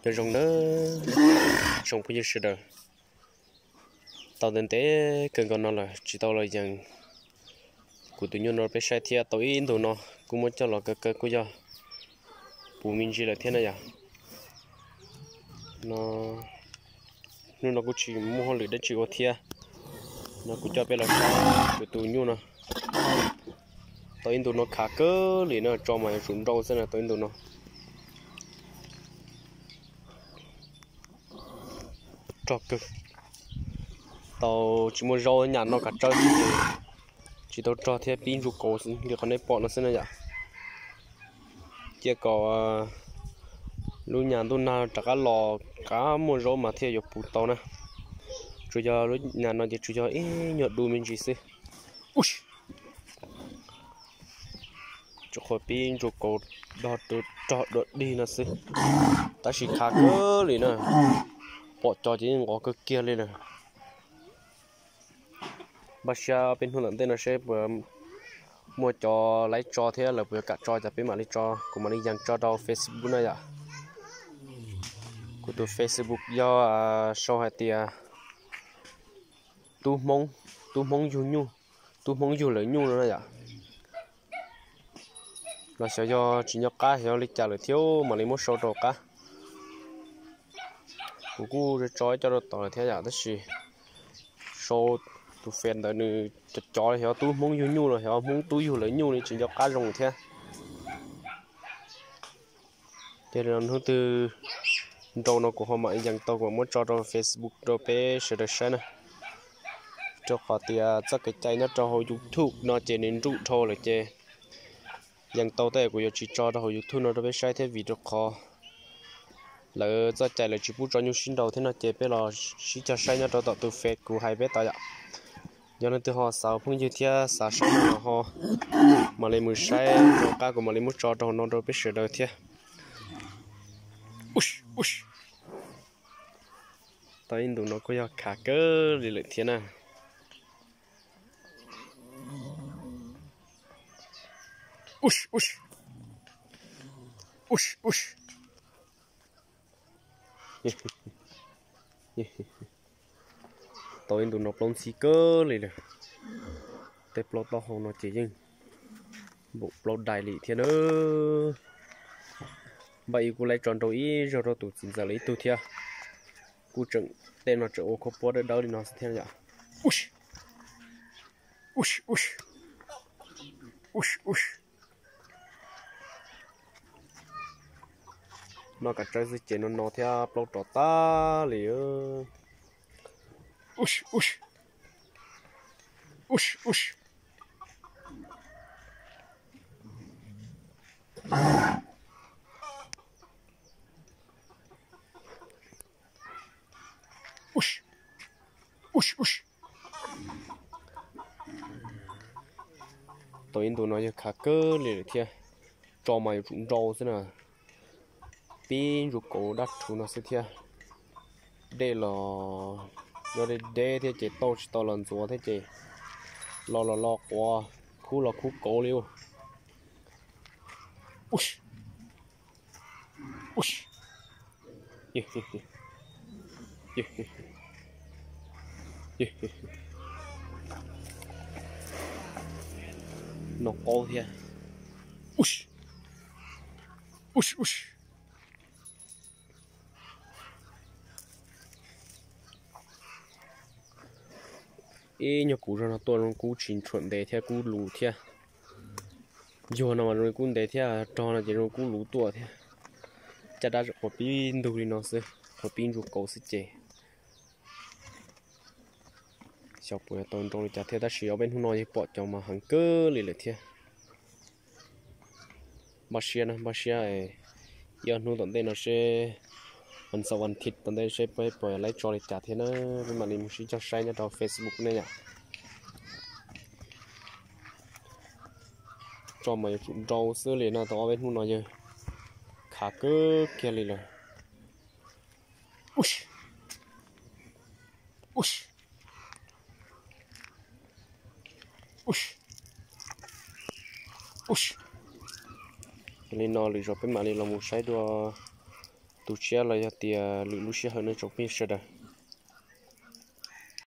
Nyob zoo nawb tsoom phooj ywg sawv daws. Tau ntev ntev kawg nkaus no lawm tsis tau los yees kuv tus nyuj no peb saib thiab. Tau ib ntus no kuj muab coj los kaw kaw kuj yog puv me ntsis lawm thiab na yom. No, hnub no kuj tsis muaj hauj lwm dab tsi ua thiab, no kuv coj peb los saib kuv tus nyuj no. Tau ib ntus no khav kawg li na, tso mas yuav tsum nrau xwb na tau ib ntus no. Rog kawg. Tau tsis muaj zaub nyam noj kav tsawb xwb ces tsis tau rog thiab, pib ntsuj kaus li qhov nej pom no xwb na yom. Cia kom lub nyam ntuj nag rov qab los, rov qab muaj zaub mas thiaj yuav puv tau na. Tsuas yog lub nyam no ces tsuas yog ib nyuag du me ntsis xwb. Tsuas qhuav pib ntsuj kaus rog dua dig no xwb, tab sis khav kawg li na. Pom cov ces yeej nqov kawg kiag li lawm. Npaj siab peb hnub tom ntej no seb puas muaj cov laib tso thiab lawv puas yuav kam tso, ces peb mam li tso, kuv mam li yees tso rau Facebook na yom. Kuv tus Facebook yog sau hais tias Tub Hmoob, Tub Hmoob Yug Nyuj, Tub Hmoob Yug Lawv Nyuj no na yom. Los xyov yog tsis nco qab xyov li cas lawm thiab mam li muab sau rau qab. Kuv kuj tso ib co rau tod lawm thiab yom, tab sis sau tus Face ntawd nws cov cov xyov Tub Hmoob Yug Nyuj los xyov Hmoob Tub Yug Lawv Nyuj li tsis nco qab zoo thiab. Ces hnub twg nrau no kuv ho mam yees tau kuv mam muab tso rau Facebook rau peb sawv daws saib na. Rau qhov tias txoj kev cai nyob rau hauv YouTube no ces nws nruj dhau lawm ces yees tau tab kuv yuav tsis tso rau hauv YouTube no rau peb saib thiab, vim rau qhov lawv txoj cai lawv tsis pub tso nyuj sib nraus thiab no ces peb los sib cog saib nyob rau tom tus Face kuv hais peb tod yom. Yog leej twg ho xav phooj ywg thiab xav saib no los ho mam li mus saib rau qab, kuv mam li muab tso rau hauv no rau peb sawv daws thiab. Tau ib ntus no kuj yog khav kawg li lawm thiab na. Tau ib ntus no plaub ntxhib kawg li lawm. Tej plaub taub hau no ces yeej npaum plaub daim li thiab na. Npaj ib kuj laib tso nrau ib zaug rau tus txiv ntxawm lawv ib tug thiab. Kuj tseem, tej no tseem ua khuab puab dawb dawb li no xwb thiab yom. Noj kav tsawb xwb ces no no thiab plaub rov tag li. Tau ib ntus no yog khav kawg li lawm thiab. Tso mas yuav tsum nrau xwb na. Pib ntsuj kaus dab rhuv no xwb thiab. Dej los nyob deb deb thiab ces tauj tsis tau los ntxuav thiab ces los los los quav, khub los khub kauv li. No qaub thiab. Ib nyuag kuv zog no tuaj zoo kub tsis tshua ntev thiab kub luv thiab. Yuag no mas zoo li kub ntev thiab, rog no ces zoo kub luv tuaj thiab. Caj dab tseem qhuav pib ntug li no xwb, qhuav pib ntsuj kaus xwb ces xyov puas yuav tau nrau li cas thiab, tab sis ob peb hnub no yeej pom cov mas heev kawg li lawm thiab. Npaj siab na, npaj siab ib ob hnub tom ntej no seb, vas xaum vas thiv tom ntej seb peb puas laib tso li cas thiab na, peb mam li mus sib cog saib nyob rau Facebook ne yom. Tso mas yuav tsum nrau xwb li no, tau ob peb hnub no yawg khav kawg kiag li lawm. Yog li no lwm zaus peb mam li los mus saib dua tus tshiab los yog tias lwm lub sij hawm nawb tsoom phooj ywg sawv daws.